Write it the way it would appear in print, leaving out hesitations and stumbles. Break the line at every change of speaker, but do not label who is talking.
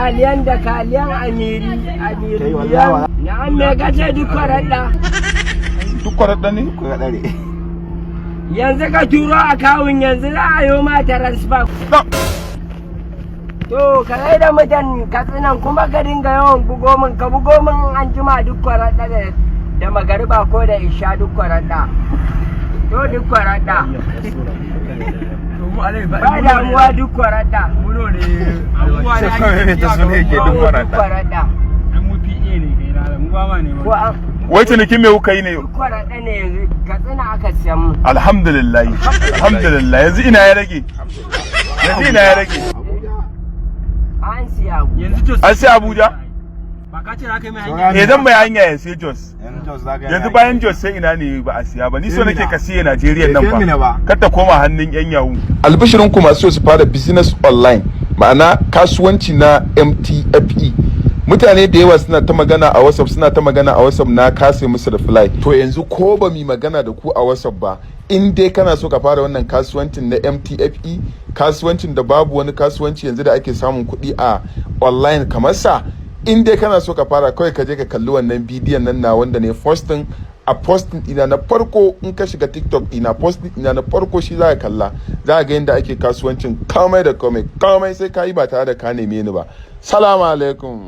kaliyan da kaliyan amiri amiri.
Kai, wallahi.
Na'am, me kace, Dikko Radda?
Duk kwarar ne?
Ko dare.
Yanzu ka turo account, yanzu za a yi ma transfer. To, ka da mutan Katsinan kuma ka dinga yawan bugo min, ka bugo min an jima, Dikko Radda, da magariba ko da isha, Dikko Radda. To, Dikko Radda. Ba damuwa, Dikko Radda.
Sai kawai ta suna yake Dikko Radda.
Dikko Radda. Ko an
Wai cinikin me kuka yi ne?
Dikko Radda ne, yanzu Katsina aka siyan mu.
Alhamdulillah. Alhamdulillah. Yanzu ina ya rage? Yanzu ina ya rage?
An siya Abuja.
Yanzu
An sai Abuja?
Ba ka ce za ka yi mai hanya?
Eh, zan mai hanya ya sai Jos.
Yanzu Jos za ka yi.
Yanzu bayan Jos sai ina ne ba a siya ba? Ni so
Sai
nake
Mina.
ka siye Najeriya nan
Sai Mina
fa.
ba.
Kar ta koma hannun yan yahoo.
Albishirin ku masu so su fara business online, ma'ana kasuwanci na MTFE. Mutane da yawa suna ta magana a WhatsApp, suna ta magana a WhatsApp, na kase musu reply. To, yanzu ko ba mi magana da ku a WhatsApp ba, in dai kana so ka fara wannan kasuwancin na MTFE, kasuwancin da babu wani kasuwanci yanzu da ake samun kuɗi a online kamar sa, in dai kana so ka fara, kawai ka je ka kalli wannan bidiyon nan na wanda ne posting a posting ina na farko. In ka shiga TikTok ina, posting ina na farko shi za ka kalla, za ka ga yadda ake kasuwancin. Komai da komai, komai sai ka yi ba tare da ka neme ni ba. Salamu alaikum.